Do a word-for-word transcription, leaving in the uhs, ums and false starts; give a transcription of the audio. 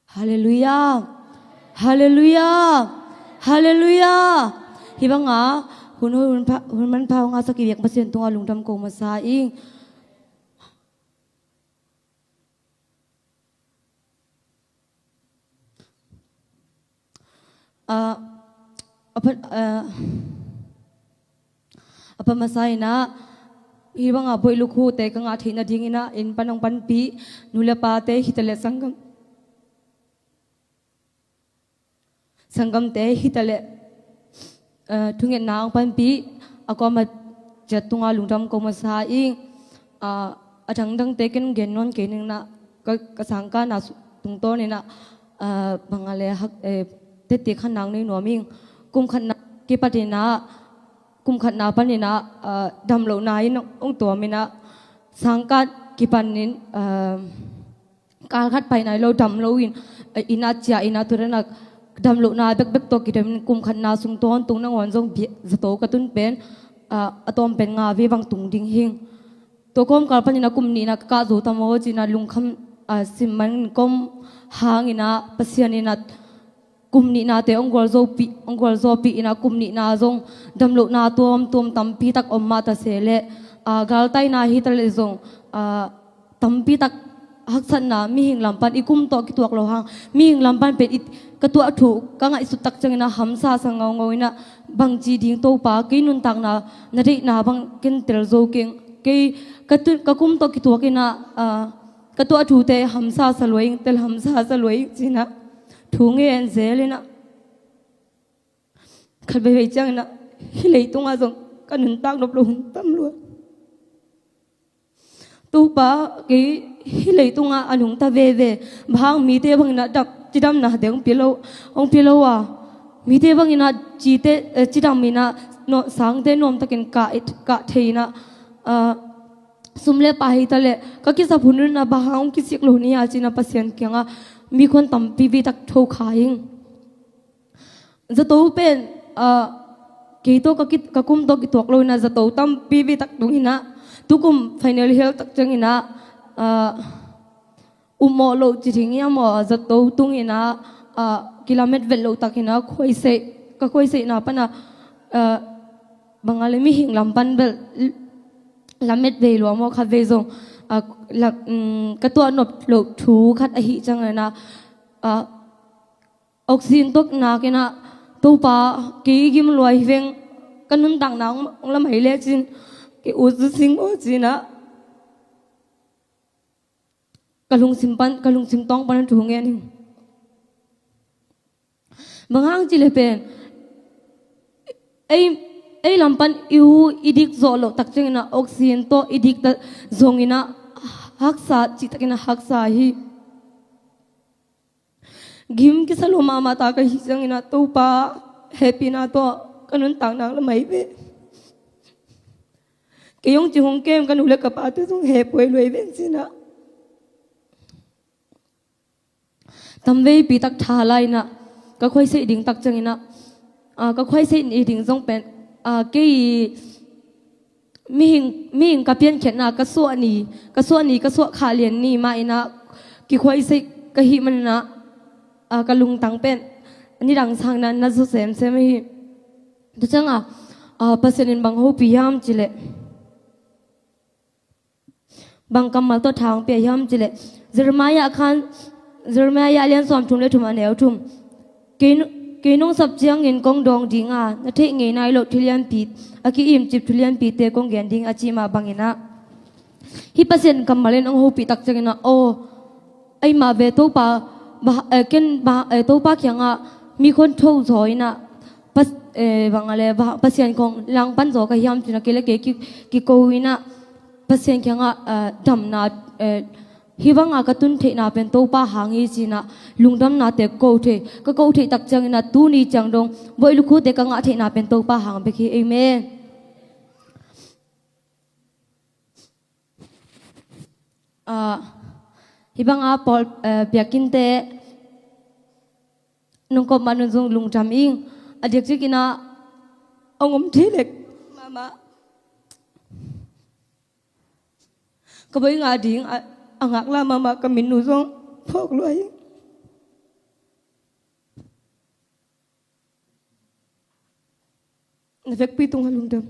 Halleluiah. Halleluiah. Halleluiah. Hih banga hun hoih hun pha, hun manpha hong ngahsak i biak Pasian tungah lungdam ko masa ing. Ah, a pha, ah, a pha masa inah hih banga buaih lukhute ka ngah theih nadinginah inn pan hong panpih nu le pate hitaleh sanggam, sanggamte hitaleh, eh, thungetna hong panpih a kuamah ciat tungah lungdam ko masa ing. Ah, a dangdangte ken gen nawn kei ninah ka, ka sangkahna su-, tungtawninah, ah, banga le hak, eh, tette khan nang nei nuam ing. Kum khatna kipatinah, kum khatna paninah, ah, damlohna in hong tuaminah sangkah kipanin, ah, kal khat pai nai lo dam lo in, eh, inn ah cia, inn ah tuadanah damlohna bekbek tawh kidemin kum khatna sung tawntung nangawn zong bia, zato ka tun pen, ah, a tawm pen nga vei bang tung ding hing. Tua kawmkal paninah kum nihna ka kah zo ta maw cinah lungkham, ah, sim man kom hanginah Pasian inah kum nihnate hong gualzopih, hong gualzawpih inah kum nihna zong damlohna tuamtuam tampi tak om mah ta se leh, ah, galtaina hitaleh zong, ah, tampi tak haksatna mihing lam pan i kum tawh kituak lo hang, mihing lam pan pen i, ka tuah thu ka ngaihsut tak cianginah hamsa sa ngaungau inah bangci ding Topa, kei nuntakna na deihna bang ken tel zo keng, kei ka tu, ka kum tawh kituak inah, ah, ka tuah thute hamsa sa lua ing, tel hamsa sa lua ing cinah thu ngen zel inah khat veivei cianginah hih leitungah zong ka nuntak nop lo hun tam lua. Topa, kei hih leitungah a nungta veve, bang hang mite banginah dam, cidamnate hong pia lo, hong pia lo a, mite banginah cite, eh, cidam inah, no, sangte nuamtakin kah, kah thei inah, ah, sum le pai hitaleh ka kisap hun inah bang hang hong kisik lo ni a cinah Pasian kiangah mikhuan tampi vitak tho kha ing. Zato pen, ah, kei tawh ka ki, ka kum tawh kituak lo inah zato tampi vitak tunginah tukum final hel tak cianginah, ah, upmawh loh ci ding hiam aw, zato tunginah, ah, kilamet velh loh takinah khuaiseih, ka khuaiseihna panah, ah, banga le mihing lam pan velh lamet vei lua maw, khat vei zong, ah, la, um, ka tuah nop loh thu khat ahih cianginah, ah, oxygen tuak nakinah Topa, kei gim lua hi veng, ka nuntakna hong, hong la mai lecin kei ut zu sing aw cinah ka lungsim pan, ka lungsim tawng pan thu ngen ing. Bang hang cih leh pen ei, ei lam pan i u i dik zawh loh tak cianginah oxygen tawh i dik ta zonginah haksa, cihtakinah haksa hi. Gim kisa lua mahmah ta ka hih cianginah Topa hehpihna tawh ka nuntakna la mai ve. Kei hong ci hong kem ka nu le ka pate zong hehpih lua hi ve cinah tamveipi tak tha la inah ka khuaiseih ding tak cianginah, ah, ka khuaiseih ni ding zong pen, ah, kei mihing, mihing ka piankhiatna ka suah ni, ka suah ni, ka suah khah lian ni mah inah kikhuaiseih ka hih maninah, ah, ka lungtang pen nidang sangin na zu semsem hi. Tua ciangah, ah, Pasian in bang hopih hiam cih leh, bang kammal tawh tha hong pia hiam cih leh, Jeremiah khan, Jeremiah a lian sawmthum le thum a neu thum. Kei, kei nong sap ciangin kong dawng ding a, na theih ngei nai loh thulianpi, a ki-imcip thulianpite kong gen ding a ci mah banginah, hih Pasian kammal in hong hopih tak cianginah, aw, ahi mah ve Topa, ba, eh, ken ba, eh, Topa kiangah mi khuan tho zaw inah, pas, eh, bang a le, ba, Pasian khong langpan zaw ka hiam cinah kei le kei ki, kiko inah, Pasian kiangah, eh, damna, eh, hih banga ka tun theihna pen Topa hang hi cinah lungdamnate ko thei, ka ko theih tak cianginah tuni ciang dong buaih lukhute ka ngah theihna pen Topa hang bek hi. Amen. Ah, hih banga pawl, eh, biakinnte nong kawp mah nung zong lungdam ing. A diakdiakinah hong om thei lek mahmah, ka buai ngah ding a, a ngaklah mahmah ka minnu zong phawk lua hi. Na vekpi tungah lungdam.